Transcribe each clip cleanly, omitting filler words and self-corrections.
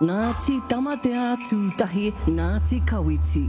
Ngāti Tamatea Tūtahi Ngāti Kawiti.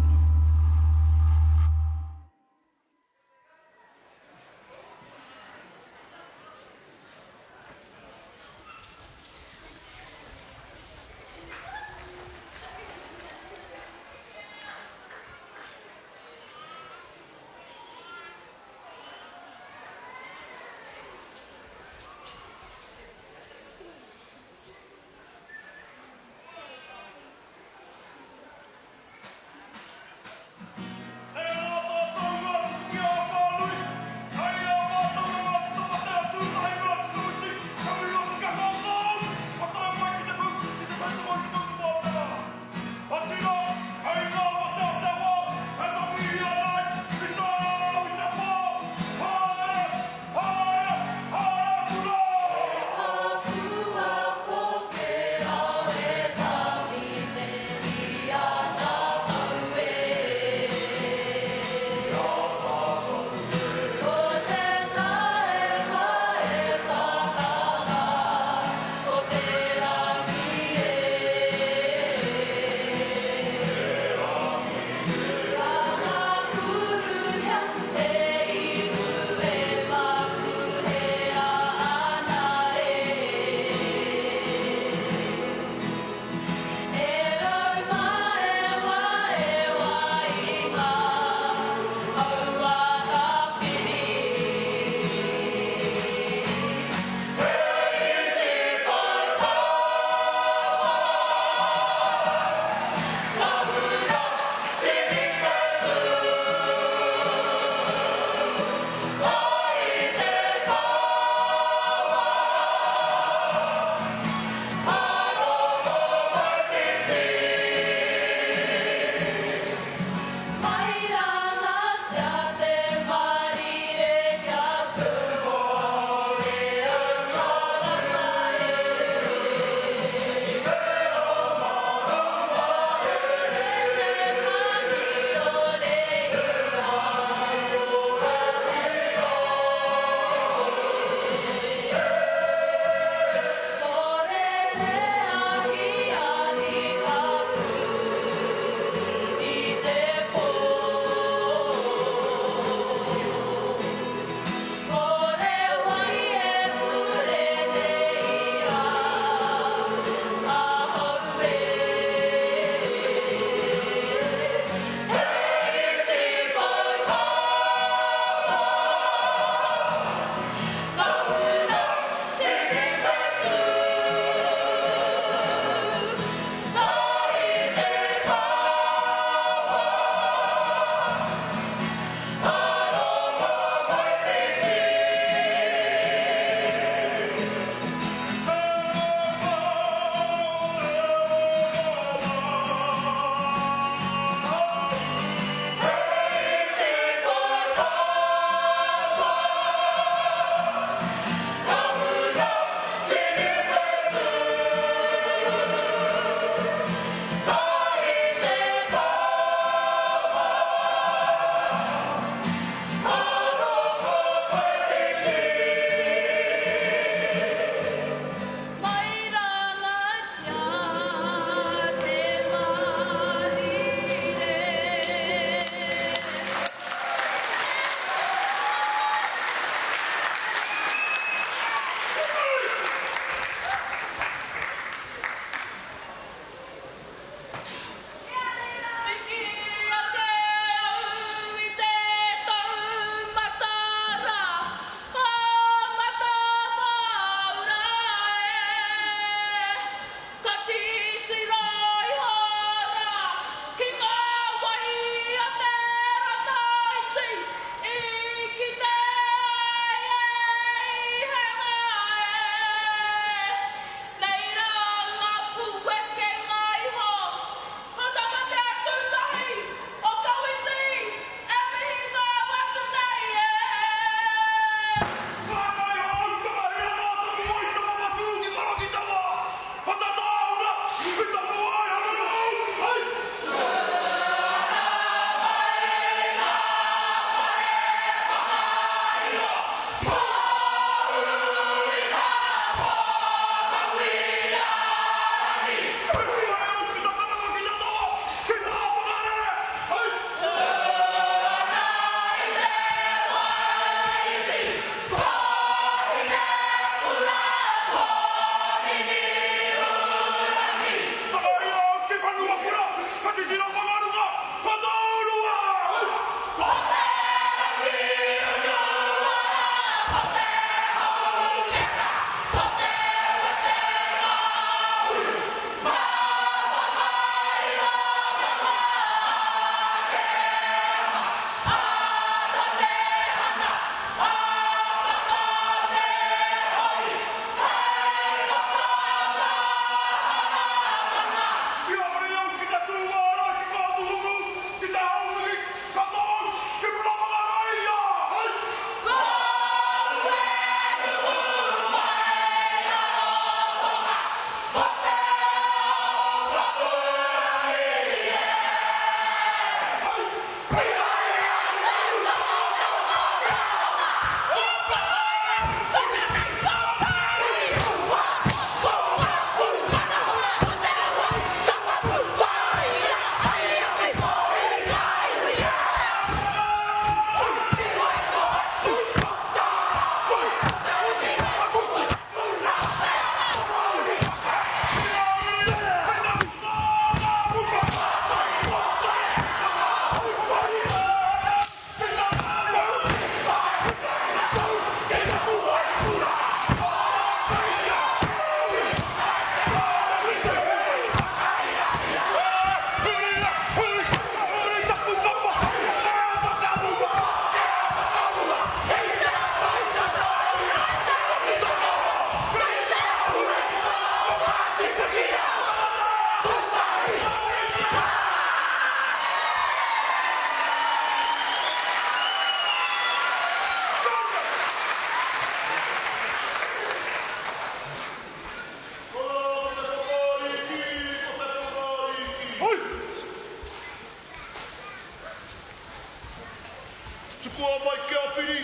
Tukua mai kia piri,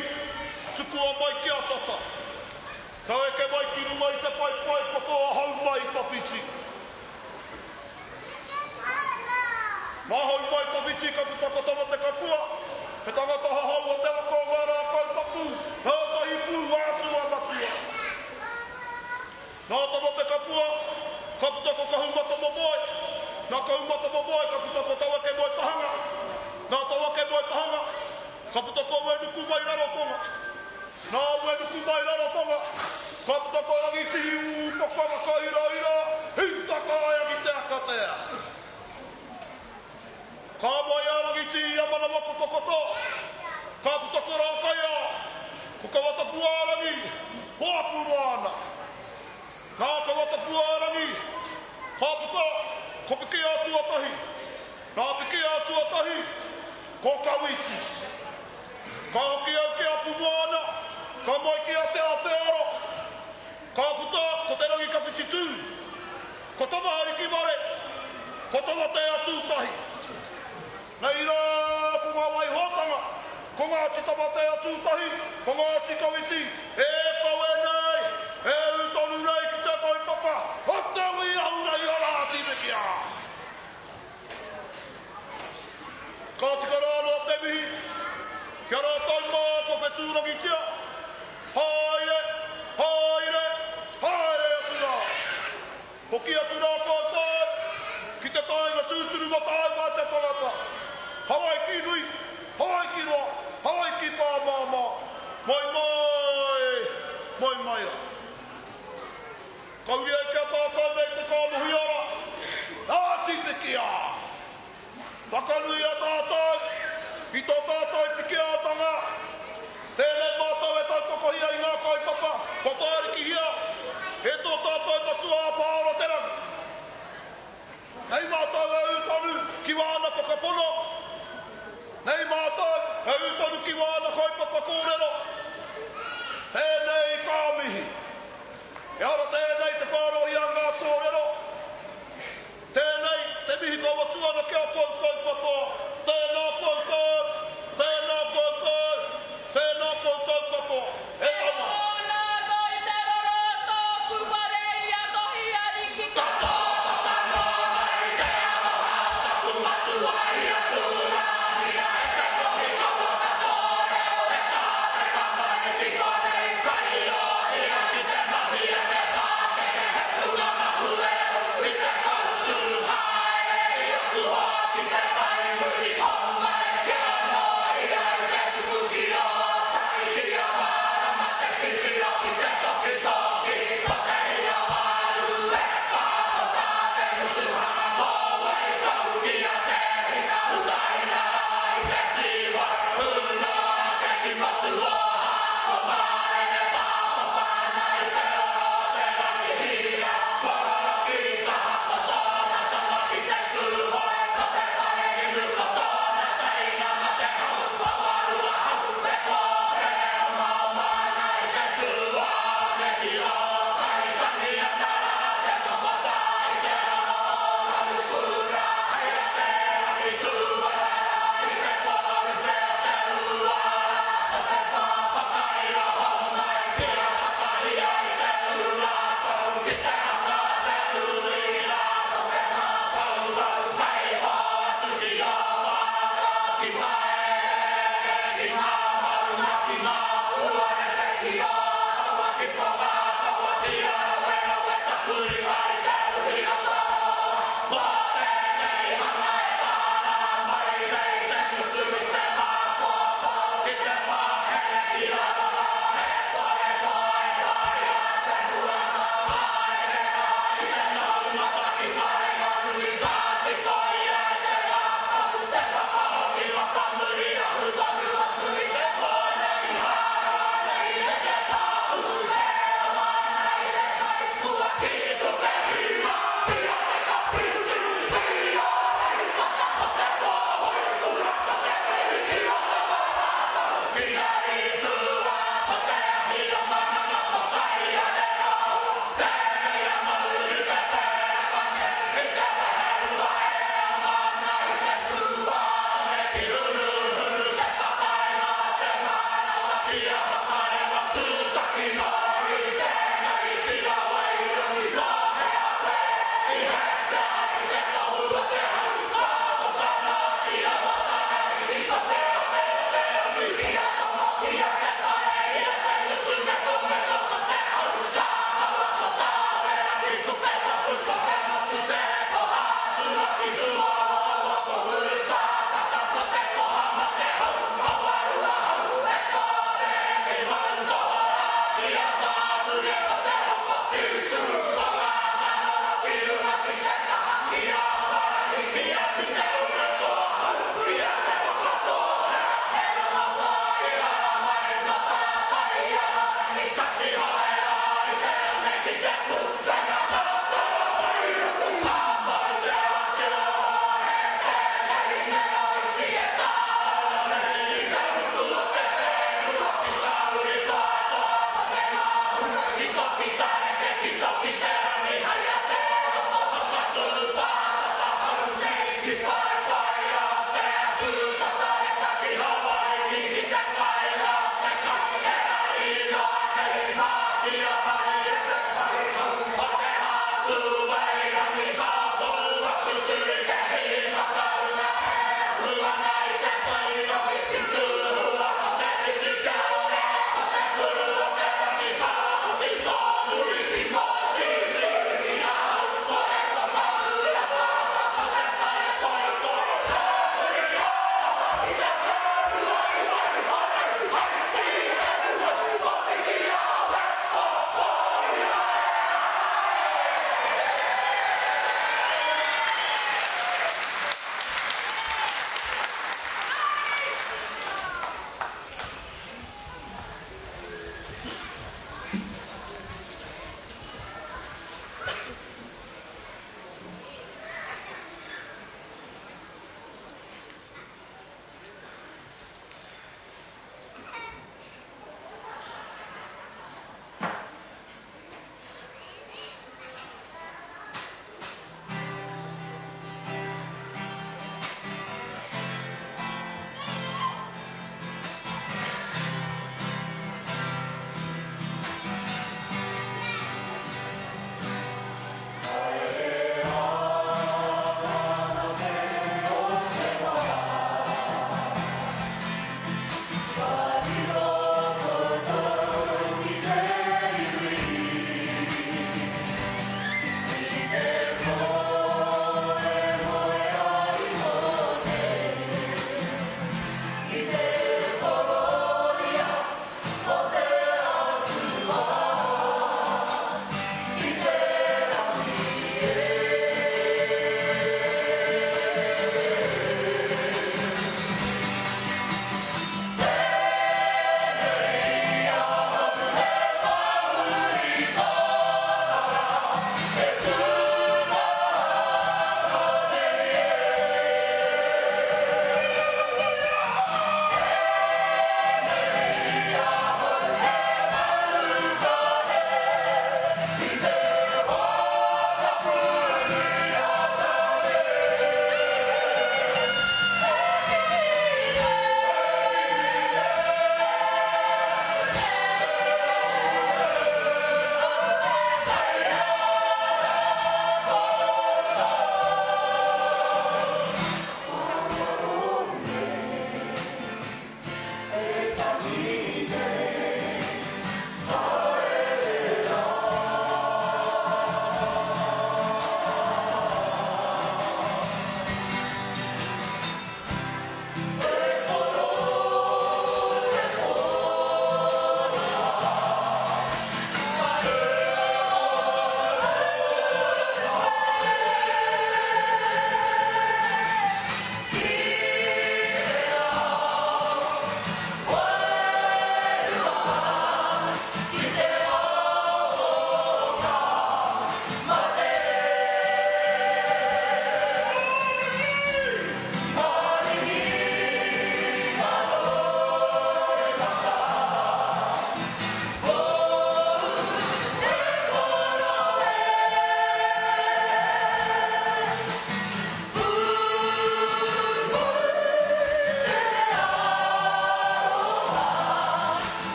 tukua mai kia tata. Ka eke mai ki runga i te paepae poto a Houmaitawhiti. Nā Houmaitawhiti ka puta ko Tamatekapua, he tangata hahau o te waka o ngā rākau tapu, ngātahi pū ātua matua. Nā Tamatekapua ka puta ko Kahumatamomoe, nā Kahumatamomoe ka puta ko Tawakemoetahanga, nā Tawakemoetahanga ka puta ko Uenukumairarotonga, nā Uenukumairarotonga ka puta ko Rangitihi Ūpokomakahirahira, Hītakaea ki te akatea. Ka moe a Rangitihi i a Manawakotokoto, ka puta ko Rākaia, ko Kawatapuārangi, ko Apumoana. Nā Kawatapuārangi, ka puta ko Piki-ā-tuatahi, nā Piki-ā-tuatahi, ko Kawiti. Ka hoki au ki Apumoana, ka moe ki a Te Awhearo, ka puta ko Te Rangikawhititū. Ko Tamahariki-ware, ko Tamatea-tūtahi. Nei rā ko ngā waihoatanga, ko Ngāti Tamatea-tūtahi, ko Ngāti Kawiti, e kawe nei, e ū tonu nei ki te kaupapa o te ui ahurei o Ngāti Pikiao. Ka tika rā anō te mihi ki a rātou mā kua whetūrangitia, haere, haere, haere atu rā. Hoki atu rā koutou ki te kāinga tūturu mataewa te tangata. Hawaiki nui, Hawaiki roa, Hawaiki pāmāmā, moe mai, moe mai rā. Kauria ki a tātou nei te kānohi ora, Ngāti Pikiā! Whakanuia tātou i tō tātou pikiātanga. Tēnei mātou e tautokohia i ngā kaupapa kua whārikihia e tō tātou matua a Pāora Te Rangi. Nei mātou e ū tonu ki wāna whakapono, nei mātou e ū tonu ki wāna kaupapa kōrero. Tēnei ka mihi. E ara tēnei te pārohia ngā kōrero. Tēnei te mihi kau atu ana ki a koutou katoa, tēnā koutou, tēnā koutou, tēnā koutou katoa, e tau ana. E hōna anō i te roro o tōku whare i a Tohia.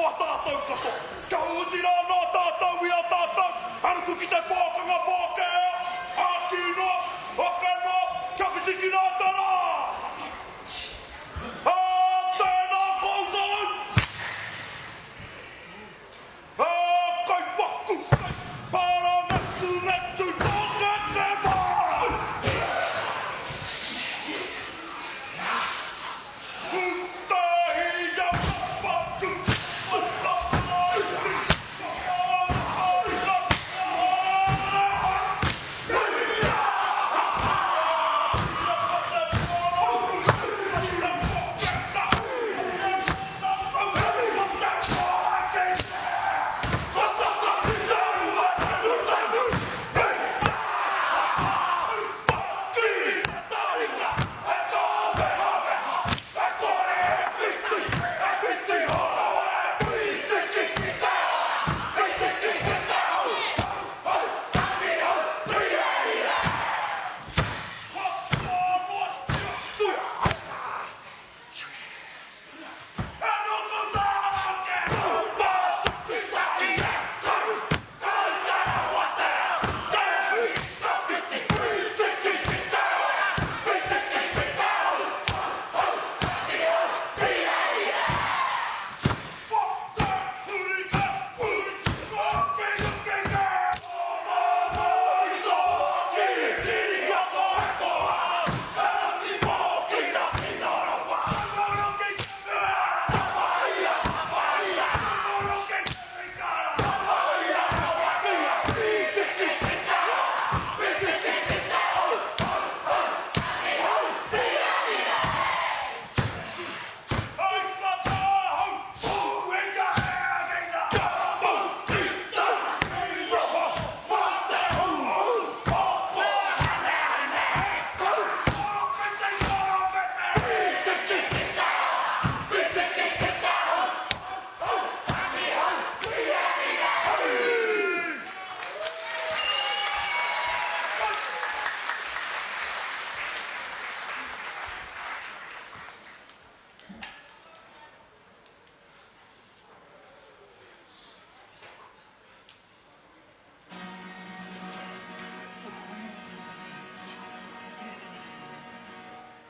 a tātou katoa. Kia huhuti rā anō tātou i a tātou, haruku ki te pōkanga pōkēa, āki noa, hoka noa, kia whitikina te rā! Ā, tēnā koutou! Ā, kai waku, kai parangatunatu tō te wā!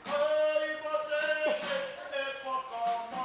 Kei mate e whakamā.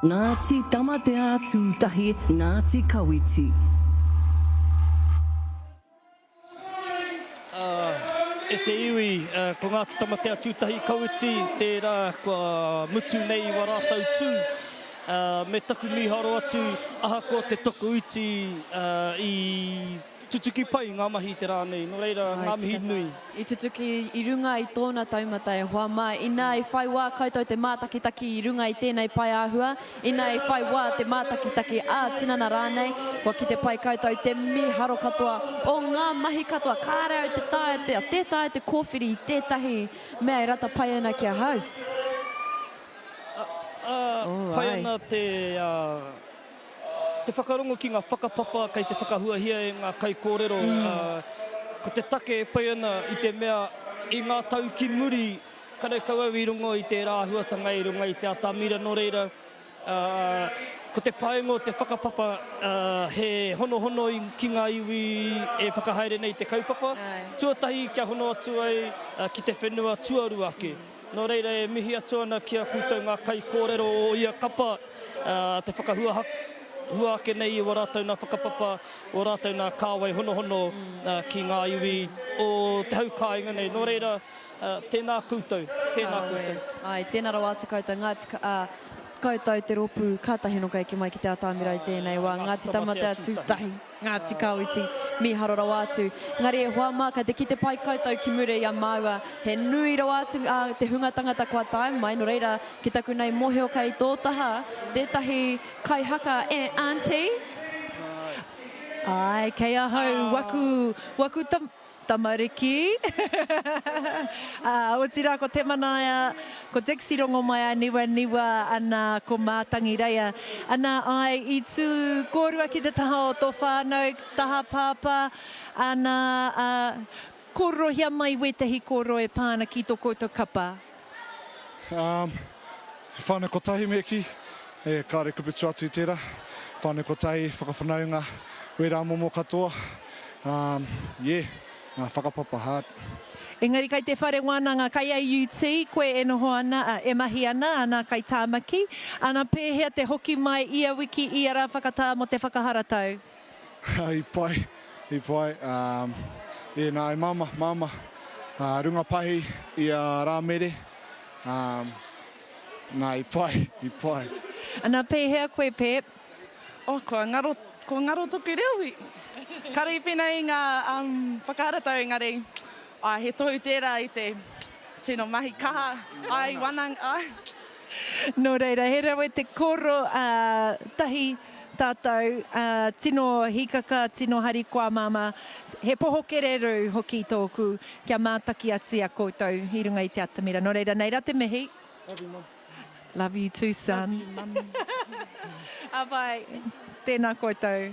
Ngāti Tamatea Tūtahi, Ngāti Kawiti. E te iwi, ko Ngāti Tamatea Tūtahi Kawiti tērā kua mutu nei i wā rātou tū. Me taku mīharo atu, ahakoa te tokoiti i. tutuki pai ngā mahi i te rā nei, nō reira, ngā mihi nui. I tutuki i runga i tōna taumata e hoa mā, inā i whai wā koutou te mātakitaki i runga i tēnei pae āhua, inā i whai wā te mātakitaki ā-tinana rānei, kua kite pai koutou te mīharo katoa o ngā mahi katoa, kāre au te taea te, tē taea te kōwhiri i tētahi mea e rata pai ana ki ahau. Pai ana te. Te whakarongo ki ngā whakapapa kei te whakahuahia e ngā kaikōrero, ko te take e pai ana i te mea i ngā tau ki muri karekau au i rongo i tērā āhuatanga i runga i te atamira nō reira ko te painga o te whakapapa he honohono ki ngā iwi e whakahaere nei i te kaupapa, tuatahi kia hono atu ai ki te whenua tuarua ake. Nō reira e mihi atu ana ki a koutou ngā kaikōrero o ia kapa, te whakahua hua ake nei i ō rātou nā whakapapa, ō rātou nā kāwai honohono ki ngā iwi o te hau kāinga nei. Nō reira, tēnā koutou, tēnā koutou. Āe, tēnā rawa atu koutou, Ngāti, ā, koutou te rōpū kātahi noka eke mai ki te atamira i tēnei wā, Ngāti Tamatea Tūtahi. Ngāti Kawiti, mīharo rawa atu. Engari e hoa mā, kei te kite pai koutou ki muri i a māua, he nui rawa atu te hunga tangata kua tae mai, nō reira, ki taku nei mōhio kei tō taha tētahi kaihaka e Aunty? Āe, kei ahau waku, waku Tamariki. Ā, otirā ko Te Manaia, ko Dixie Rongomaianiwaniwa, ana, ko Mātangireia. Ana, āe, i tū kōrua ki te taha o tō whānau, taha pāpā, ana, ā, kōrerohia mai wētahi kōrero e pā ana ki tō koutou kapa. Ā, he whānau kotahi me kī, e kāore kupu tua atu i tērā. Whānau kotahi, whakawhanaunga, wērā momo katoa. Ā, yeah, ngā whakapapa hard. Engari kai te whare wānanga, kai AUT koe e noho ana, ā, e mahi ana, ana kai Tāmaki. Ana pēhea te hoki mai ia wiki, ia rā whakatā mō te whakaharatau? I pai, i pai. Ā, yeah, nā, e māmā, māmā. Ā, runga pahi i a Rāmere. Ā, nā, i pai, i pai. Ana pēhea koe, Pep? Oh, kua ngaro, kua ngaro toku reo i. Kare i penei i nga um, whakaharatau engari, ai, he tohu tera i te tino mahi kaha, ai, wanang, ai. Nō reira, he rawe te koro, ā, tahi tātou, ā, tino hīkaka, tino harikoa māmā. He poho kererū hoki tōku kia mātaki atu i a koutou i runga i te atamira. Nō reira, nei rā te mihi. Love you, mum. Love you too, son. Love you, mummy. Ā, bye. Tēnā koutou.